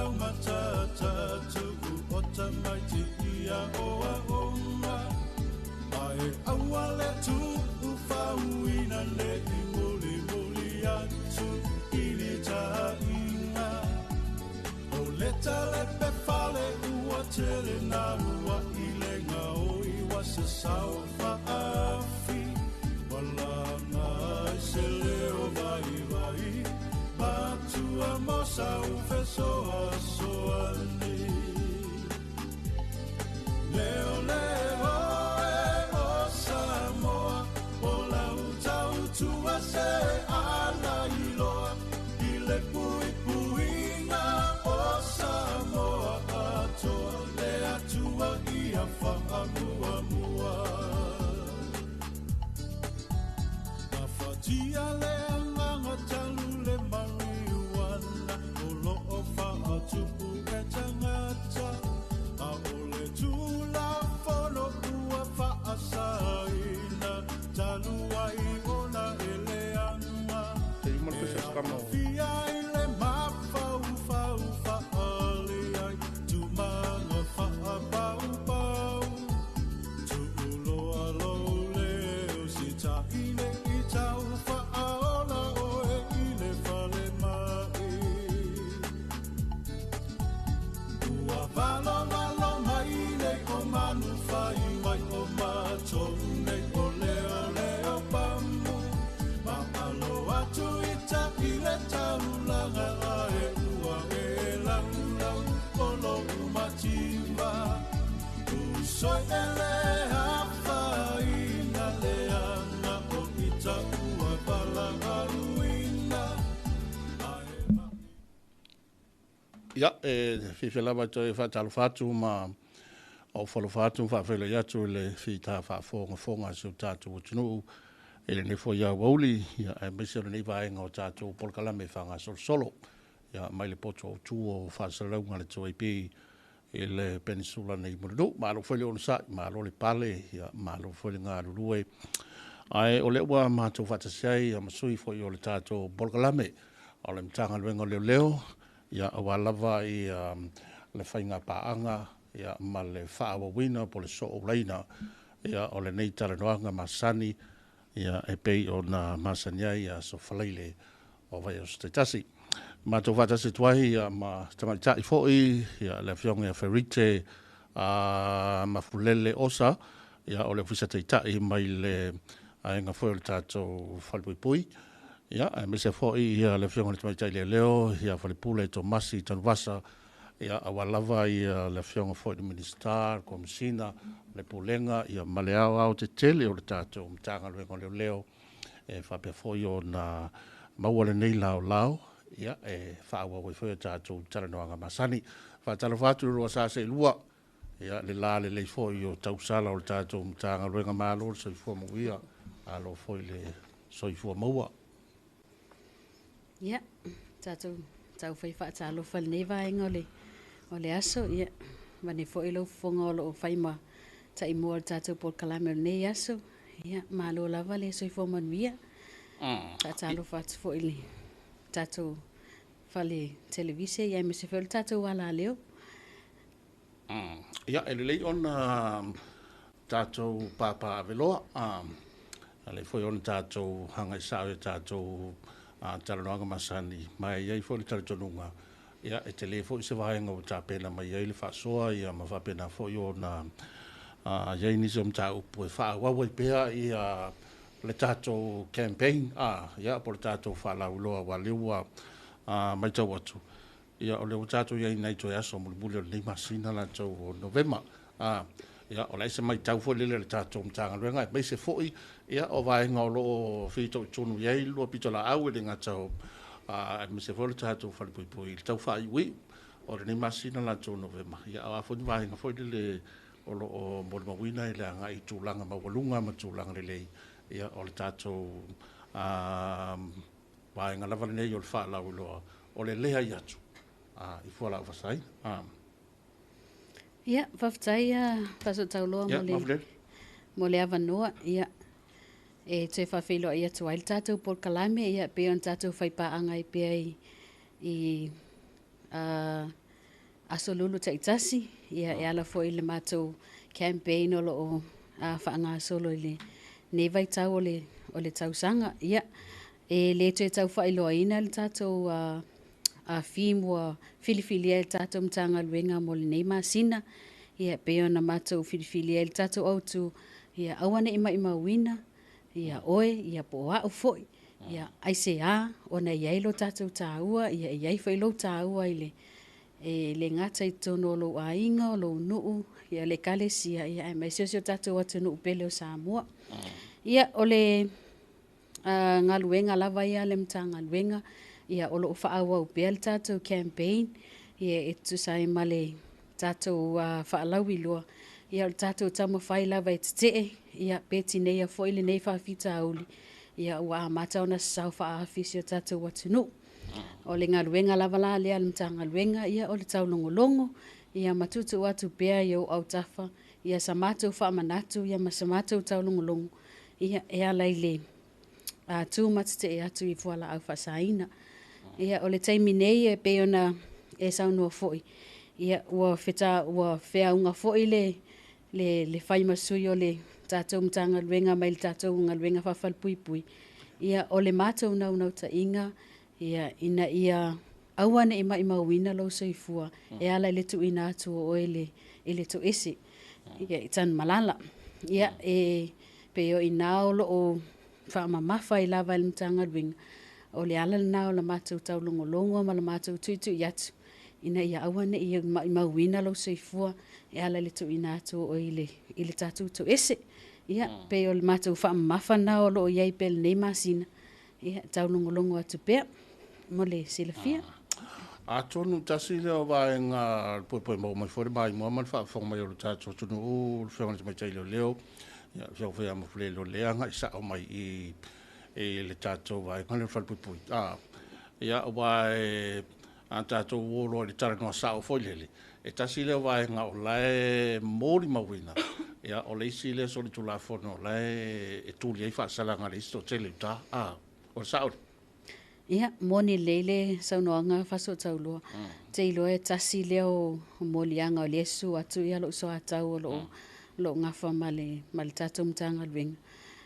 Laumatata tu'u o tamaiti i a'oa'oga ae aua le tu'ufauina ne'i mulimuli atu i ni ta'iga o le talepe fale ua tele na ua i le gaoi ua se sao fa'afi ua laga ai se leo vaivai matua mo sau fesoasoani leo leo e o Samoa o lau tautua se ala iloa i le puipuiga o Samoa atoa le Atua ia fa'amuamua Gafatia le agaga talu le mariuana o lo'o fa'atupu e tagata a o le tulafono ua fa'asaina talu ai ona e leaga Te ima le e pesa kama. a'afia i le mafaufau fa'ali ai tumaga fa'apaupau tu'uloa lou leo sita'ine i tau fa'aola oe i le falema'i ua valovalo mai nei o manu fai mai o matou nei o leoleo pamu ma'alo atu i ta'i le taulaga ae ua e laulau o lo'u mativa usoi ele afaina leaga o ita ua vala'auina ae Ia, e fiafia lava toe faatalofa atu ma ou falofa atu ma faafeiloai atu i le fita faafogafoga a si o tatou atunuu i lenei foi aoauli, ia, aemaise o lenei vaega o tatou polokalame faagasolosolo, ia, mai le potu autu o faasalalauga a le 2AP i le Penisula nei i Mulinuu. Malo foi le onosai, malo le pale, ia, malo foi le galulue. Ae o lea ua matou faatasi ai ma sui foi o le tatou polokalame o le Matagaluega o Leoleo, ia, aua lava ia le faiga paaga, ia, ma le faaauauina po o le sooulaina, ia, o lenei talanoaga masani, ia, e pei ona masani ai aso Faraile o vaiaso taitasi. Matou faatasi atu ai ma tamaitai foi, ia, le afioga ia Ferite Mafulele Osa, ia, o le Ofisa Taitai mai le aiga foi o le tatou Falepuipui, ia, aemaise foi ia, le afioga i le tamaitai leoleo ia Falepule Tomasi Tanuvasa, ia, aua lava ia, le afioga foi i le Minisita, le Komesina, le Pulega, ia, ma le aoaotetele o le tatou Matagaluega o Leoleo e faapea foi ona maua lenei laolao, ia, e faaauau ai foi a tatou talanoaga masani. Faatalofa atu i le lua sa seelua, ia, le lalelei foi o tausala o le tatou Matagaluega, malo le soifua manuia, malo foi le soifua maua. Ia, tatou taufai fa'atalofa i lenei vaega o le aso, ia, avane foi lou fofoga o lo'o fai ma ta'imua o le tatou polokalame o lenei aso. Ia, malo lava le soifua manuia. Fa'atalofa atu foi i le tatou fale televise ia aemaise foi o le tatou alaleo. Ia, e lelei ona tatou papaaveloa, alai foi ona tatou hagaisao i tatou talanoaga masani, ma e iai foi le talitonuga, ia, e tele foi se vaega ua tapena mai ai le faasoa, ia, ma faapena foi ona iai nisi o mataupu e faaauau ai pea ia le tatou campaign, ia, po o le tatou faalauiloa, aua o lea ua matau atu, ia, o lea ua tatou i ai i nai toe aso mulimuli o lenei masina latou o Novema. Ia, o le a se matau foi lele a le tatou Matagaluega, aemaise foi, ia, o vaega o lo o fitoitonu i ai le lua pitolaau e le gata o aemaise foi o le tatou falepuipui i le tau faaiuiu o lenei masina latou o Novema, ia, a o a foi ni vaega foi lele o lo o molimauina i le agai i tulaga maualuga ma tulaga lelei, ia, o le tatou vaega lava lenei o le faalauiloa o le leai atu i fualaau faasaina. Ia, faafetai a Faasootauloa Ia, Mafulele. Mo le avanoa. Ia, e toe faafeiloai atu ai le tatou polokalame, ia, pei ona tatou faipaaga ai pea i Aso Lulu taitasi, ia e ala foi i le matou campaign o lo o faagasolo i lenei vaitau o le tausaga. Ia, e le toe tau faailoaina le tatou theme ua filifilia e le tatou Matagaluega mo lenei masina. Ia, e pei ona matou filifilia ai le tatou autu, ia aua ne i maimauina, ia oe, ia po o au foi, ia aisea ona e i ai lo tatou taua, ia e i ai foi lou taua i le e le gata i totonu o lou aiga, o lou nuu, ia le ekalesia, ia aemaise o si o tatou atunuu pele o Samoa. Ia, o le galuega lava ia a le Matagaluega, ia o lo o faaauau pea le tatou campaign, ia e tusa ai ma le tatou faalauiloa, ia o le tatou taumafai lava e tetee, ia pe tineia foi lenei faafitauli, ia ua amata ona sasao faaafi i si o tatou atunuu. O le galuega lava la lea a le Matagaluega, ia o le taulogologo, ia ma tuutuu atu pea i ou autafa, ia sa matou faamanatu, ia ma sa matou taulogologo, ia e ala i le tu ma tetee atu i fualaau faasaina. Ia o le taimi nei e pei ona e saunoa foi, ia ua feauga foi le fai ma sui o le tatou Matagaluega mai le tatou galuega faafalepuipui, ia o le matou naunautaiga, ia ina ia aua ne i maimauina lou soifua e ala i le tuuina atu o oe i le toese, ia i Tanumalala. Ia e pei o i ina o lo o faamamafa ai lava e le Matagaluega, o le ala lena o la matou taulogologo ma la matou tuitui atu, ina ia aua ne i maimauina lou soifua e ala i le tuuina atu o oe i le tatou toese. Ia pei o le matou faamamafa lena o lo o i ai pea i lenei masina, ia taulogologo atu pea mo le silafia. Atonu tasi lea o vaega le poepoe maua mai foi le maimoa ma le faafofoga mai o le tatou atunuu, le Afioga i le Tamaitai Leoleo, ia le Afioga foi ia Mafulele lea agai sao mai i le tatou vaega lea o le falepuipui. Ia, aua a tatou o loa i le talanoa sao foi lele, e tasi lea o vaega o la e molimauina, ia o le isi lea solitulafono o la e tuli ai faasalaga a le isi toatele i uta. O le sao. Ia, moni lelei le saunoaga faasootauloa. Te iloa e tasi lea o moliaga o lea e susu atu ia lou soatau o lo o gafa ma le tatou Matagaluega.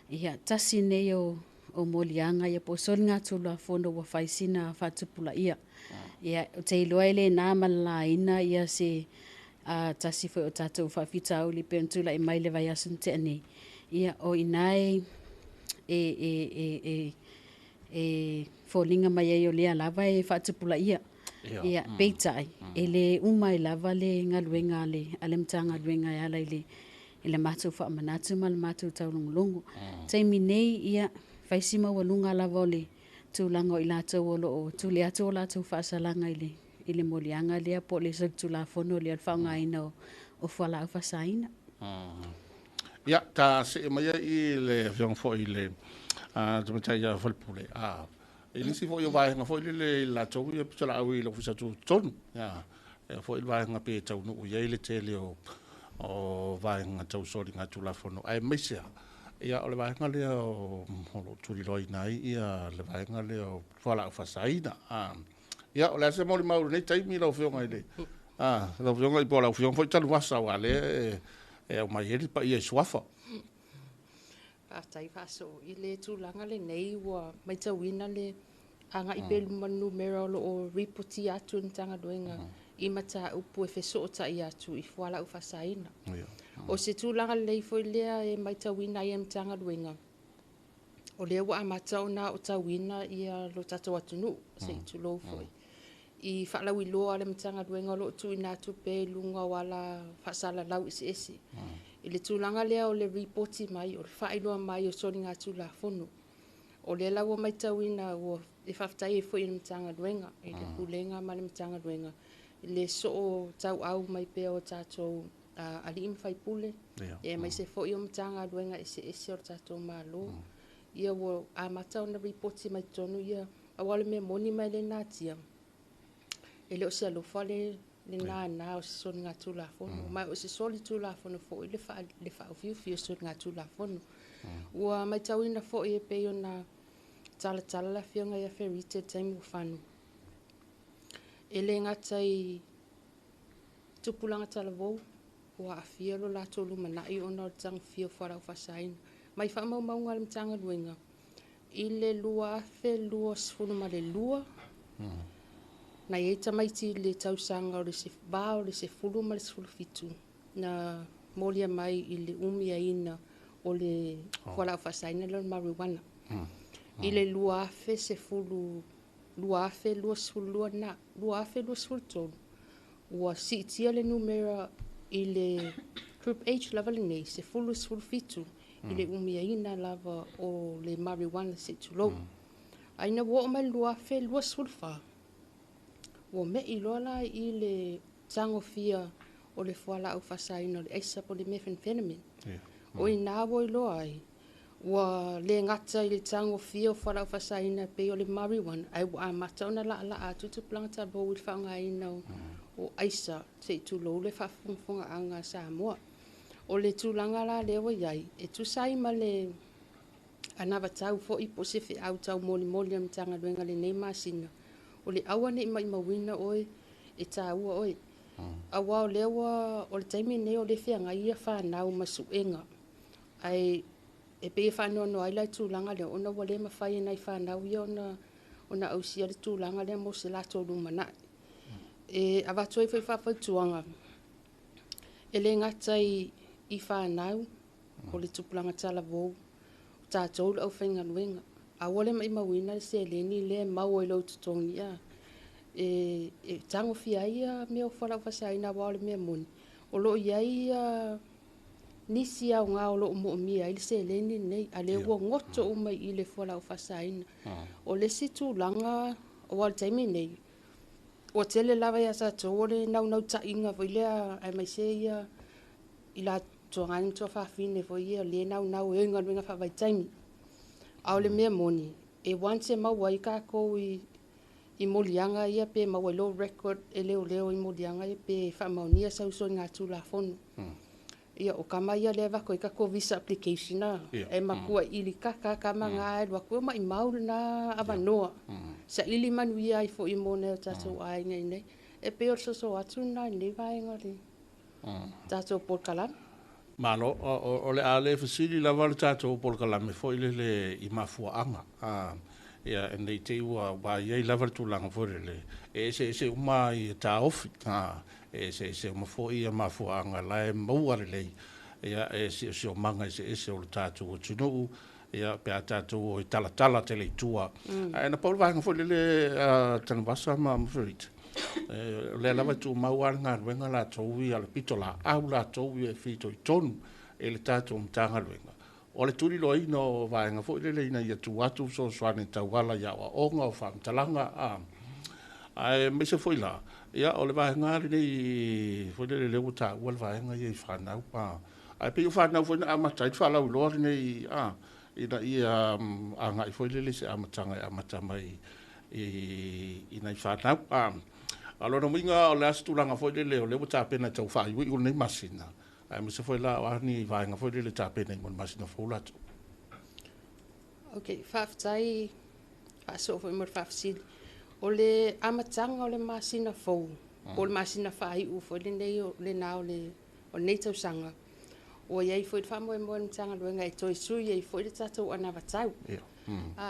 Ia, tasi nei o moliaga ia po o soligatulafono ua fai sina faatupulaia. Ia, te iloa e le na ma le laina ia se tasi foi o tatou faafitauli pe ona tulai mai le vaiaso na tea nei. Ia, o ina e foliga mai ai o lea lava e faatupulaia. Ia, peitai, e le uma ai lava le galuega a le Matagaluega e ala i le matou faamanatu ma le matou taulogologo. Taimi nei, ia, fai si maualuga lava o le tulaga o i latou o lo o tuli atu o latou faasalaga i le moliaga lea po o le solitulafono lea o le faaaogaina o fualaau faasaina. Ia, ta see mai ai i le Afioga foi i le Tamaitai ia Falepule. I nisi foi o vaega foi lele i latou ia pitolaau i le ofisa tutotonu. Ia foi le vaega pe taunuu i ai le tele o vaega tau soligatulafono. Aemaise ia o le vaega lea o lo o tuliloaina ai ia le vaega lea o fualaau faasaina. Ia, o le a se molimau i lenei taimi lau Afioga i le lau Afioga i po o lau Afioga foi Tanuvasa aua lea e aumai ai le paia i suafa. Faafetai faaso i le tulaga lenei ua matauina le agai pea i luma le numera o lo o ripotia atu i le Matagaluega i mataupu e fesootai atu i fualaau faasaina. O se tulaga lelei foi lea e matauina ai e le Matagaluega, o lea ua amata ona aotauina ia lo tatou atunuu, se i tulou foi, i faalauiloa a le Matagaluega o lo o tuuina atu pea i luga o ala faasalalau eseese. I le tulaga lea o le ripoti mai, o le faailoa mai o soligatulafono, o lea la ua matauina ua e faafetai ai foi i le Matagaluega, i le Pulega ma le Matagaluega, i le soo tauau mai pea o tatou alii ma faipule, aemaise foi o Matagaluega eseese o le tatou Malo. Ia ua amata ona ripoti mai totonu ia, aua o le mea moni ma e le natia, e le o se alofa le nānā o se soligatulafono, ma o se solitulafono foi le faaufiufi o soligatulafono. Ua matauina foi e pei ona talatala le Afioga ia Ferite i le taimi ua fano, e le gata i tupulaga talavou ua aafia lo latou lumanai ona o le tagofia o fualaau faasaina. Mai faamaumauga a le Matagaluega i le 2022, na i ai tamaiti i le tausaga o le va o le 10 ma le 17 na molia mai i le umiaina o le fualaau faasaina lea o le marijuana. I le 2010, 2022 na, 2023, ua siitia le numera i le group age lava lenei, 10 17, i le umiaina lava o le marijuana se i tulou. Ae ina ua oo mai le 2024, ua me'i loa la i le tagofia o le fualaau faasaina o le aisa po o le methamphetamine. O i ina ua iloa ai, ua le gata i le tagofia o fualaau faasaina e pei o le marijuana, ae ua amata ona laalaa atu tupulaga talavou i le faaaogaina o aisa se i tulou le faafogafogaaga a Samoa. O le tulaga la lea ua i ai, e tusa ai ma le anavatau foi po o se feau taumolimoli a le Matagaluega i lenei masina, o le aua ne i maimauina oe e taua oe. Aua o lea ua, o le taimi lenei o le feagai ia fanau ma suega. Ae e pei e faanoanoa ai la i tulaga lea, ona ua le mafai e nai fanau ia ona ausia le tulaga lea mo se latou lumanai. E avatu ai foi faafautuaga, e le gata i fanau, o le tupulaga talavou, o tatou le aufaigaluega. Aua le maimauina le seleni lea e maua i lou totogi e tagofia ai ia mea o fualaau faasaina, aua o le mea moni, o lo o i ai nisi aoga o lo o moomia ai le seleni lenei, a lea ua goto uma i le fualaau faasaina. O le isi tulaga, aua o le taimi lenei, ua tele lava ia tatou o le naunautaiga foi lea, aemaise ia i la tuagani ma tuafafine foi ia le naunau e o i galuega faavaitaimi. A o le mea moni, e once e maua ai tatou i moliaga ia pe maua i lou record e leoleo i moliaga ia pe faamaonia sau soligatulafono. Ia o kama ia lea avatu ai tatou visa application a, e matua ili kaka kama nga e alu atu e maimau lena avanoa. Saili manuia ai foi mo nai o tatou aiga i inei. E pei o le soso atu lena i lenei vaega o le tatou polokalame. Malo, o le a le fesili lava le tatou polokalame foi lele i mafuaaga. Ia, e nei te i ua i ai lava le tulaga foi lele, e eseese uma i taofi, e eseese uma foi ia mafuaaga la e maua lelei, ia, e siosiomaga eseese o le tatou atunuu, ia, pe a tatou o i talatala tele i tua. Ae na pau le vaega foi lele Tanuvasa ma Ferit, o lea lava e tumau lava le galuega latou ia le pito laau latou ia e fitoitonu e le tatou Matagaluega. O le tuliloaina o vaega foi lele ina ia tu atu fesoasoani tauala i aoaoga o faamatalaga. Ae aemaise foi la, ia, o le vaega lenei foi lele lea ua taua le vaega ia i fanau. Ae pei o fanau foi na amata ai le faalauiloa lenei ina ia agai foi lele se amataga e amata mai i nai fanau. A lona uiga o le a se tulaga foi lele o lea ua tapena e tau faaiuiu lenei masina. Aemaise foi la o a ni vaega foi lele tapena i mo le masina fou latou. Ok, faafetai faasoo foi mo le faafesili. O le amataga o le masina fou, po o le masina faaiu foi lenei o lena o lenei tausaga, ua i ai foi le faamoemoe o le Matagaluega e toe sui ai foi le tatou anavatau.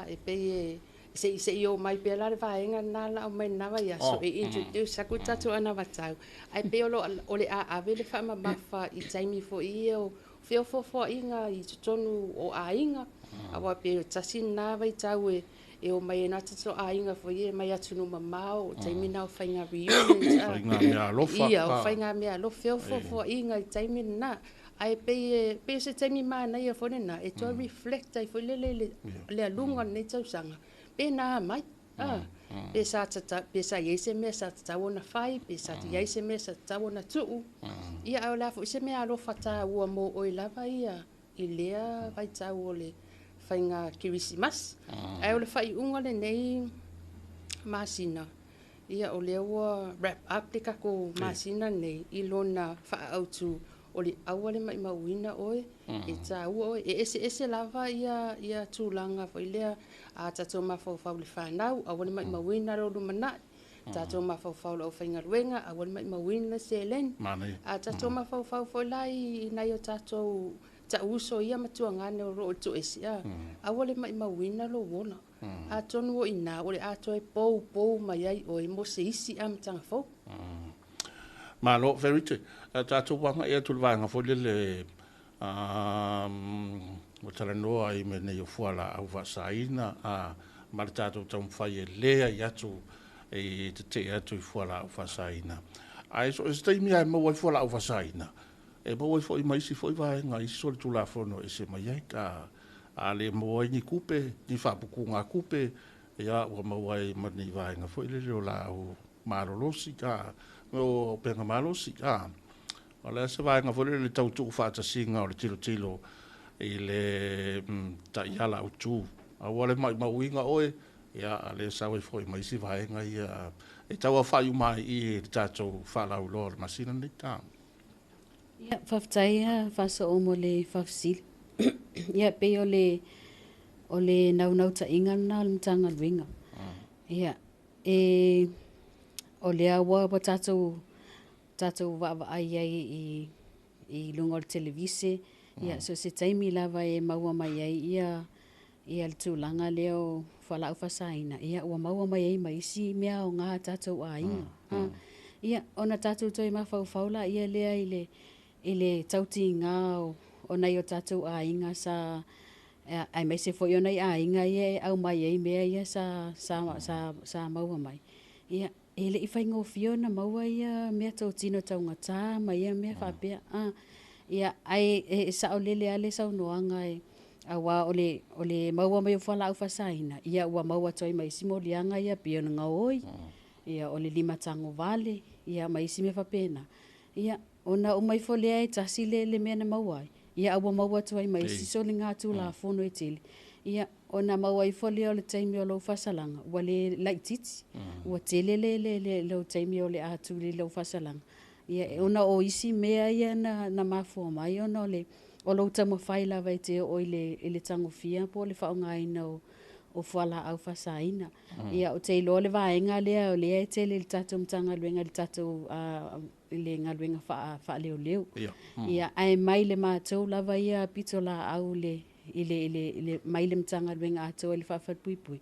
E pei e se i o mai pea la le vaega lena la aumai lena vaiaso e introduce aku le tatou anavatau. Ae pei o le a ave le faamamafa i taimi foi ia o feofoofoaiga i totonu o aiga, aua pei o tasi lena vaitau e o mai ai nai tatou aiga foi ia mai atunuu mamao, o taimi na o faiga reunions, Faiga mea alofa. Ia, o faiga mea alofa, feofoofoaiga i taimi lena. Ae pei o se taimi manaia foi lena, e toe reflect ai foi lele le aluga o lenei tausaga. Pe na mai, pe sa i ai se mea sa tatau ona fai, pe sa i ai se mea sa tatau ona tuu. Ia, ae o le a foi se mea alofa taua mo oe lava ia i lea vaitau o le faiga kerisimasi. Ae o le faaiuga lenei masina, ia o lea ua wrap up le tatou masina lenei i lona faaautu o le aua le maimauina oe, e taua oe, e eseese lava ia tulaga foi lea a tatou mafaufau i le fanau, aua le maimauina lo lumanai. Tatou mafaufau i le aufaigaluega, aua le maimauina seleni. A tatou mafaufau foi la i nai o tatou tauuso ia ma tuagane o lo o toese, aua le maimauina lou ola. Atonu o i ina o le a toe poupou mai ai oe mo se isi amataga fou. Malo, Verite, tatou agai atu i le vaega foi lele ua talanoa ai mea nei o fualaau faasaina ma le tatou taumafai e leai atu e tetee atu i fualaau faasaina. Ae so o se taimi lava e maua ai fualaau faasaina, e maua ai foi ma isi foi vaega, isi solitulafono e ese mai ai. A le maua ai ni tupe, ni faaputugatupe, ia ua maua ai ma ni vaega foi lele o laau malolosi, o auupega malosi. O le a se vaega foi lele tau tuufaatasiga o le tilotilo i le taiala autu. Aua le maumauina oe, ia a o lea e sau ai foi ma isi vaega ia e tau aofai uma ai i i le tatou faalauiloa o le masina lenei. Ia, faafetai lava Faasoo mo le faafesili. Ia, pei o le o le naunautaiga lena o le Matagaluega. Ia, e o lea ua ua tatou tatou vaavaai ai i i luga o le televise, ia so o se taimi lava e maua mai ai ia ia le tulaga lea o fualaau faasaina, ia ua maua mai ai ma isi mea aoga a tatou aiga. Ia, ona tatou toe mafaufau laia lea i le i le tautiga o nai o tatou aiga sa aemaise foi o nai aiga ia e aumai ai mea ia sa sa sa sa maua mai. Ia, e le i faigofie ona maua ia meatotino taugata ma ia mea faapea. Ia, ae e saolele lava le saunoaga e aua o le o le maua mai o fualaau faasaina, ia ua maua atu ai ma isi moliaga ia pei o le gaoi, ia o le limatagovale, ia ma isi mea faapena. Ia, ona uma ifo lea e tasi le le mea na maua ai, ia ae ua maua atu ai ma isi soligatulafono e tele. Ia, ona maua ifo lea o le taimi o lou faasalaga, ua le laitiiti, ua tele le le le lou taimi o le a tuli i lou faasalaga. Ia, ona o isi mea ia na na mafua mai ona o le o lou taumafai lava e te oo i le i le tagofia po o le faaaogaina o o fualaau faasaina. Ia, ou te iloa le vaega lea o lea e tele i le tatou Matagaluega i le tatou i le galuega faaleoleo. Ia, ae mai le matou lava ia pitolaau i le, i le, mai le Matagaluega atoa i le faafalepuipui,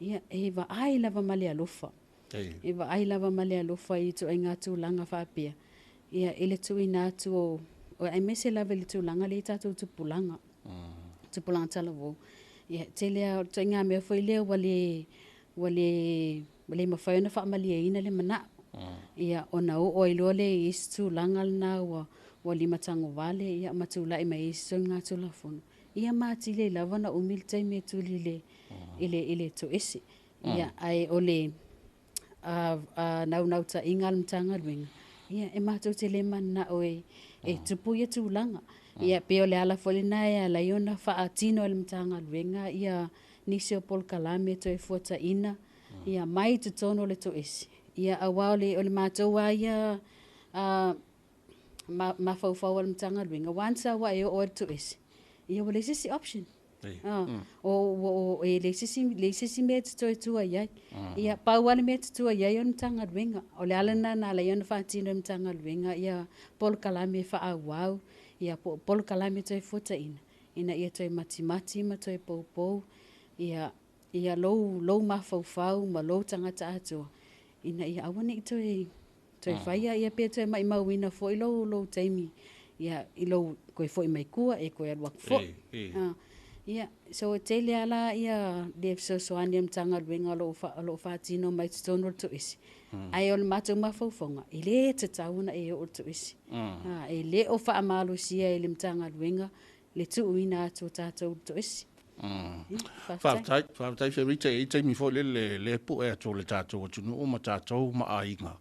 ia, e vaai lava ma le alofa. E vaai lava ma le alofa i ituaiga tulaga faapea, ia, i le tuuina atu o, aemaise lava i le tulaga lea i tatou tupulaga, tupulaga talavou. Ia, tele lava o le ituaiga mea foi lea ua le, ua le, ua le mafai ona faamalieina le manao. Ia, ona oo ai loa lea i isi tulaga lena ua, ua limatagovale, ia, ma tulai mai ai isi soligatulafono. Ia ma atili ai lava ona umi le taimi e tuli i le, i le, i le toese. Ia, ae o le naunautaiga a le Matagaluega, ia, e matou te le mananao e, e tupu ia tulaga. Ia, pei o le ala foi lena e ala ai ona faatino e le Matagaluega ia nisi o polokalame toe fuataina, ia, mai totonu o le toese. Ia, aua o le, o le matou lava ia mafaufau a le Matagaluega, once lava ua e oo i le toese, ia ua leai se isi option. O, e leai se isi, leai se isi mea e te toe tua i ai. Ia, pau lava le mea e te tua i ai o le Matagaluega. O le ala lena na ala ai ona faatino e le Matagaluega ia polokalame faaauau, ia po o polokalame toe fuataina, ina ia toe matimati ma toe poupou ia, ia lou, lou mafaufau ma lou tagata atoa, ina ia aua ne i toe, toe faia, ia pe toe maimauina foi lou, lou taimi, ia, i lou toe foi mai tua e toe alu atu foi. Ia, so e tele lava la ia le fesoasoani a le Matagaluega o lo o faatino mai totonu o le toese. Ae o le matou mafaufauga, e le tatau ona e oo i le toese. E le o faamalosia e le Matagaluega le tuuina atu o tatou i le toese. Faafetai, faafetai Ferita, e i ai taimi foi lele le pue atu o le tatou atunuu ma tatou ma aiga.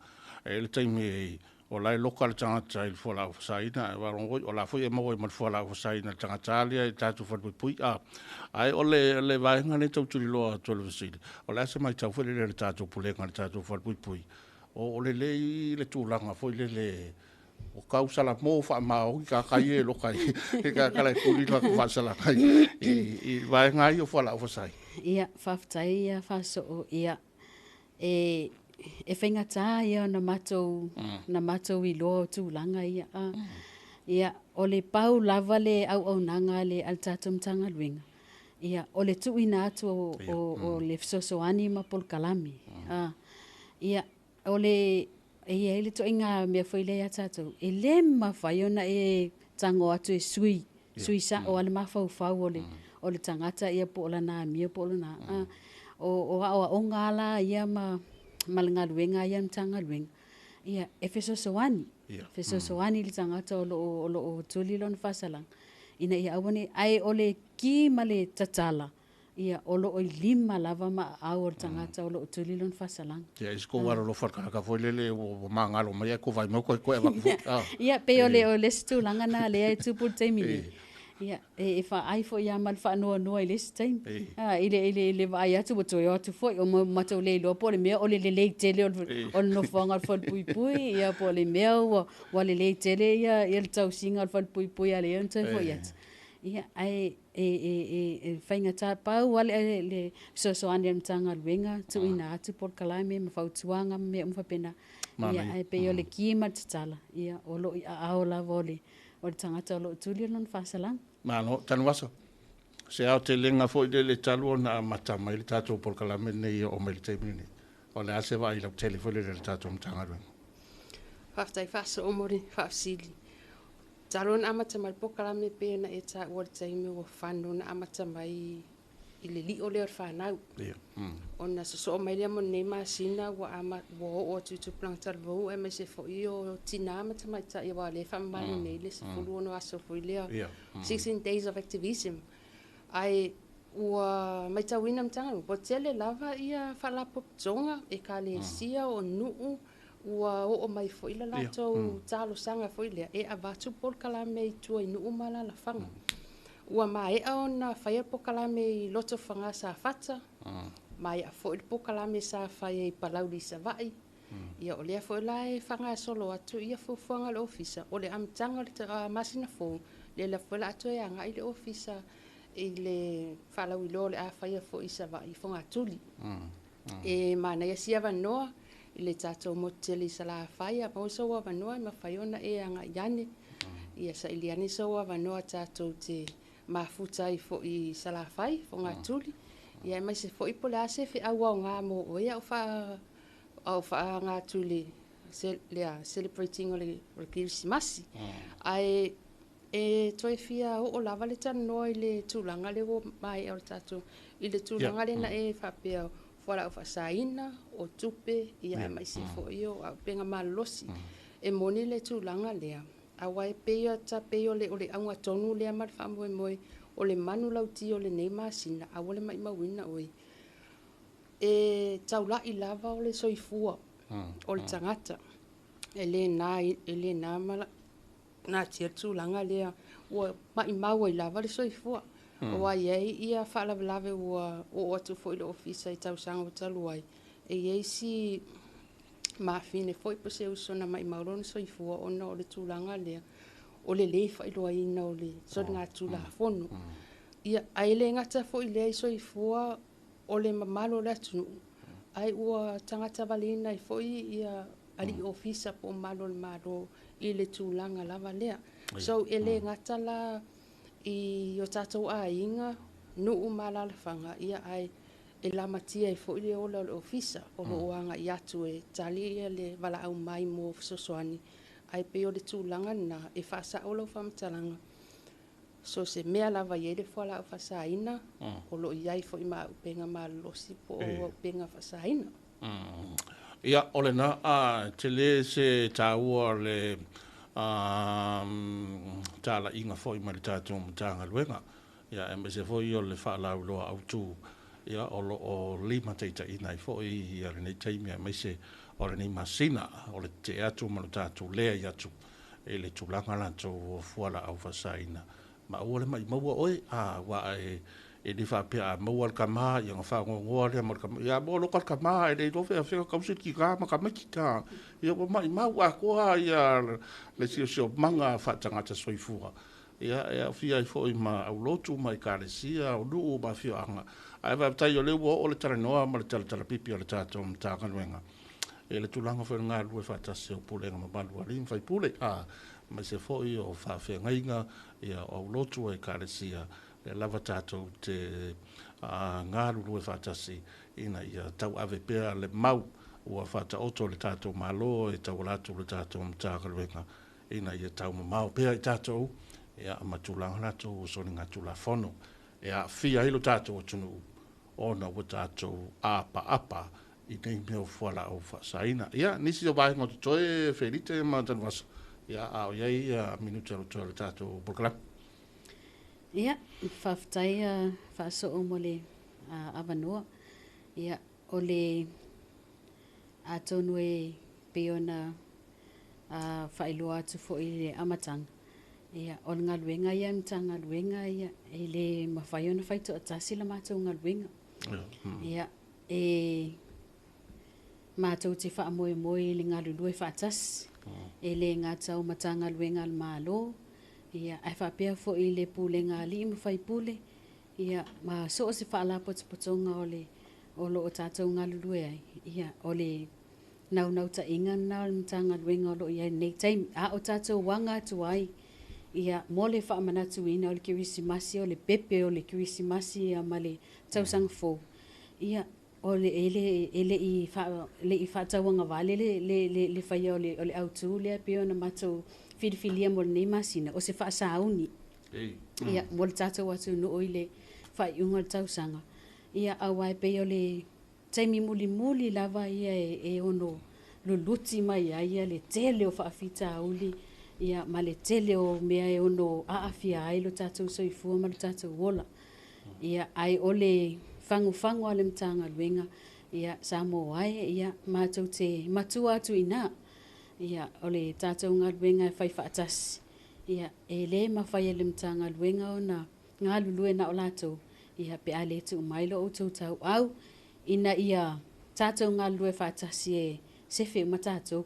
E i ai le taimi o la e loka le tagata i le fualaau faasaina, ae faalogo foi o la foi e maua ai ma le fualaau faasaina i le tagata lea i le tatou falepuipui. Ae o le vaega lea e tau tuliloa atu o le fesili, o le a se matau foi lele a le tatou Pulega i le tatou falepuipui, o lelei le tulaga foi lele o tau salamo faamaoni tagata ia e loka i tagata la e tuli le latou faasalaga i vaega ia o fualaau faasaina? Ia, faafetai Faasoo. Ia, e e faigata ia ona matou na matou iloa o tulaga ia. Ia, o le pau lava le auaunaga a le tatou Matagaluega, ia, o le tuuina atu o le fesoasoani ma polokalame. Ia, o le e i ai le ituaiga mea foi lea ia tatou, e le mafai ona e tago atu e sui, sui sao lava le mafaufau o le tagata ia po o lana amio po o lana o aoaoga la ia ma le galuega ia a le Matagaluega, ia e fesoasoani, fesoasoani le tagata o lo o tuli lona faasalaga ina ia aua ne i, ae o le ki ma le tatala, ia o lo o i lima lava ma aao o le tagata o lo o tuli lona faasalaga. Ia, isi ko alofa le kanaka foi lele ua magalo mai ai ko vai mau koe koe avatu foi. Ia, pei o le isi tulaga na lea e tupu i le taimi nei. Ia, e faai foi ia ma le faanoanoa i le isi taimi. I le vaai atu ua toe o atu foi, o matou le iloa po o le mea o le lelei tele o le nofoaga o le falepuipui, ia po o le mea ua lelei tele ia le tausiga o le falepuipui a le ona toe foi atu. Ia, ae e faigata pau lava le fesoasoani a le Matagaluega, tuuina atu polokalame ma fautuaga ma mea uma faapena. Ia, ae pei o le ki ma le tatala, ia, o lo o i aao lava o le tagata o lo o tuli lona faasalaga. Malo, Tanuvasa, se aotelega foi lele talu ona amata mai le tatou polokalame lenei o mai le taimi lenei. O le a se vaai lautele foi lele le tatou Matagaluega. Faafetai faasoo mo le faafesili. Talu ona amata mai le polokalame pe na e taua le taimi ua fano na amata mai i le lio lea o le fanau. Ona sosoo mai lea mo lenei masina ua oo atu i tupulaga talavou aemaise foi o tina ma tamaitai aua o lea e faamamalu nei le 16 aso foi lea, 16 days of activism. Ae ua matauina Matagaluega, ua tele lava ia faalapotopotoga, ekalesia o nuu, ua oo mai foi le latou talosaga foi lea e avatu polokalame i tua i nuu ma alaalafaga. Ua maea ona faia polokalame i Lotofaga Safata, maea foi le polokalame sa faia i Palauli i Savaii. Ia, o lea foi la e faagasolo atu ia fuafuaga a le ofisa, o le amataga o le masina fou, lea foi la toe agai le ofisa i le faalauiloa o le a faia foi i Savaii i Fogatuli. E manaia si avanoa i le tatou motu tele i Salafai, a maua sou avanoa e mafai ona e agai ane. Ia saili ane sou avanoa tatou te mafuta ai foi i Salafai, Fogatuli. Ia aemaise foi po o le a se feau aoga mo oe au faagatuli lea celebrating o le Kerisimasi. Ae e toe fia oo lava le talanoa i le tulaga lea ua maea o le tatou, i le tulaga lea na e faapea fualaau faasaina, o tupe, ia aemaise foi o auupega malolosi. E moni le tulaga lea, aua e pei o le auga tonu lea ma le faamoemoe o le manulauti o lenei masina, aua le maumauina oe. E taulai lava o le soifua o le tagata. E le na ma natia le tulaga lea, ua maumau ai lava le soifua. Aua e i ai ia faalavelave ua oo atu foi i le ofisa i tausaga ua talu ai, e i ai si mafine foi po o se uso na maumau lona soifua ona o le tulaga lea, o le lē faailoaina o le soligatulafono. Ia, ae le gata foi lea i soifua o le mamalu o le atunuu, ae ua tagata valeina ai foi ia alii ofisa po o malu o le Malo i le tulaga lava lea. So, e le gata la i o tatou aiga, nuu ma alaalafaga, ia ae e lamatia ai foi le ola o le ofisa o lo o agai atu e tali ia le valaau mai mo fesoasoani. Ae pei o le tulaga lena e faasao lau faamatalaga. So se mea lava i ai le fualaau faasaina, o lo o i ai foi ma auupega malolosi po o auupega faasaina. Ia, o lena, tele se taua le talaiga foi ma le tatou Matagaluega. Ia, aemaise foi o le faalauiloa autu, ia, o lo o limataitaiina ai foi ia lenei taimi aemaise o lenei masina o le tetee atu ma le tatou leai atu i le tulaga latou fualaau faasaina. Ma aua le maimaua oe, aua e le faapea a maua le kama, ia na faagoagoa lea ma le kama. Ia, mo loka le kama, e le iloa feafea kausi le kika ma kamaiti ta. Ia, ua maumau atoa ia le siosiomaga faatagata soifua. Ia, e aofia ai foi ma aulotu ma ekalesia, o nuu ma afioaga. Ae faafetai o lea ua oo le talanoa ma le talatalapipi o le tatou Matagaluega. E le tulaga foi o le galulue faatasi o pulega mamalu a alii ma faipule, aemaise foi o faafeagaiga, ia, o aulotu o ekalesia, lea lava tatou te galulue faatasi ina ia tauave pea le mau ua faataoto le tatou Malo e tauala atu i le tatou Matagaluega ina ia taumamao pea i tatou, ia, ma tulaga latou o soligatulafono e aafia ai lo tatou atunuu ona ua tatou apaapa i nei mea o fualaau faasaina. Ia, nisi o vaega o totoe Felite ma Tanuvasa, ia, a o i ai minute o totoe o le tatou polokalame. Ia, faafetai faasoo mo le avanoa. Ia, o le atonu e pei ona faailoa atu foi i le amataga, ia, o le galuega ia a le Matagaluega, ia, e le mafai ona fai toatasi la matou galuega. Ia, e matou te faamoemoe i le galulue faatasi, e le gata o Matagaluega a le Malo, ia, ae faapea foi i le pulega a alii ma faipule, ia, ma so o se faalapotopotoga o le o lo o tatou galulue ai, ia, o le naunautaiga lena o le Matagaluega o lo o i ai i lenei taimi. A o tatou aga atu ai, ia, mo le faamanatuina o le Kerisimasi, o le pepe o le Kerisimasi, ia, ma le tausaga fou, ia, o le e le i faatauagavale le faia o le autu lea pei ona matou filifilia mo lenei masina, o se faasauni, ia, mo le tatou atunuu i le faaiuga o le tausaga, ia, aua e pei o le taimi mulimuli lava ia e ono luluti mai ai ia le tele o faafitauli, ia, ma le tele o mea e ono aafia ai lo tatou soifua ma lo tatou ola. Ia, ai o le fagufagu a le Matagaluega, ia, Samoa e, ia, matou te matua atu i ina, ia, o le tatou galuega e fai faatasi, ia, e le mafai e le Matagaluega ona galulue na o latou, ia, pe a le tuu mai lo outou tauau, ina ia tatou galulue faatasi e sefe uma tatou.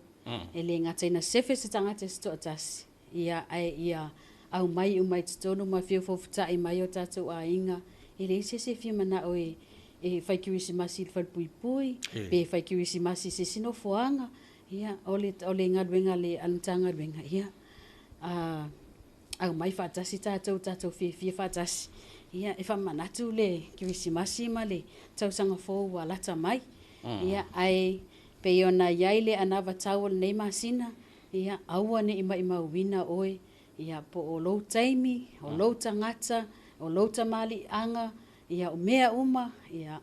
E le gata ina sefe se tagata se toatasi, ia, ae ia aumai uma i totonu ma fia fofota'i mai o tatou aiga. E leai se isi e fia mana'o e fai kerisimasi i le falepuipui, pe fai kerisimasi i se isi nofoaga. Ia, o le galuega a le Matagaluega, ia, aumai faatasi tatou, tatou fiafia faatasi, ia, e faamanatu le kerisimasi ma le tausaga fou ua lata mai. Ia, ae pei ona i ai le anavatau o lenei masina, ia, aua ne i maimauina oe, ia, po o lou taimi, o lou tagata, o lou tamaliiaga, ia, o mea uma, ia,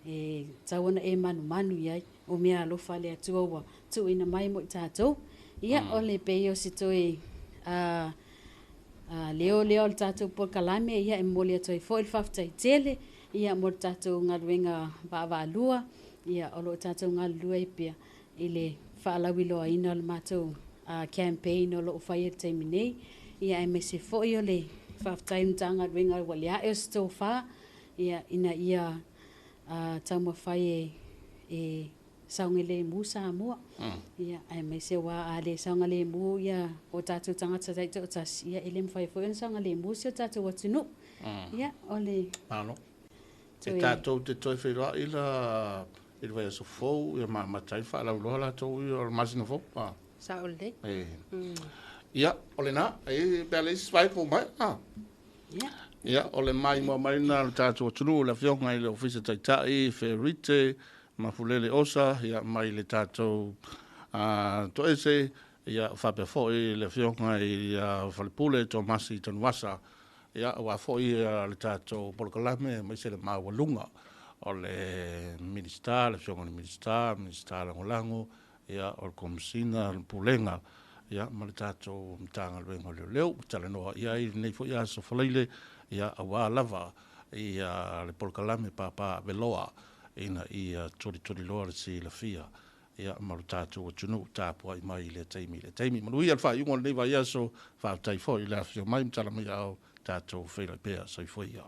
e tau ona e manumanu i ai, o mea alofa a le Atua ua tuuina mai mo i tatou. Ia, o le pei o se toe leo lea o le tatou polokalame, ia, e momoli atu ai foi le faafetai tele, ia, mo le tatou galuega vaavaalua, ia, o lo o tatou galulue ai pea i le faalauiloaina o le matou campaign o lo o fai i le taimi nei, ia, aemaise foi o le faafetai i le Matagaluega ua le ae o se tofa, ia, ina ia taumafai e saogalemu Samoa, ia, aemaise aua a le saogalemu ia o tatou tagata taitoatasi, ia, e le mafai foi ona saogalemu si o tatou atunuu. Ia, o le Malo. E tatou te toe feiloai la i le vaiaso fou, ia ma amata ai le faalauiloa latou ia o le masina fou. Sao lelei. E. Ia, o lena, e pe a leai se isi vaega ua maea. Ia. Ia, o le maimoa mai lena a le tatou atunuu i le Afioga i le Ofisa Taitai Ferite Mafulele Osa, ia, mai le tatou Toese, ia, faapea foi le Afioga i Falepule Tomasi Tanuvasa, ia, aua foi le tatou polokalame aemaise le maualuga o le Minisita, le Afioga i le Minisita, Minisita Lagolago, ia, o le Komesina, le Pulega, ia, ma le tatou Matagaluega o Leoleo ua talanoa i ai i lenei foi aso Faraile, ia, aua lava ia le polokalame Papa Aveloa ina ia tolitoliloa le silafia, ia, ma lo tatou atunuu tapuai mai i lea taimi i lea taimi. Manuia le faaiuga o lenei vaiaso, faafetai foi i le afifio mai ma tala mai aao, tatou feiloai pea. Soifua ia.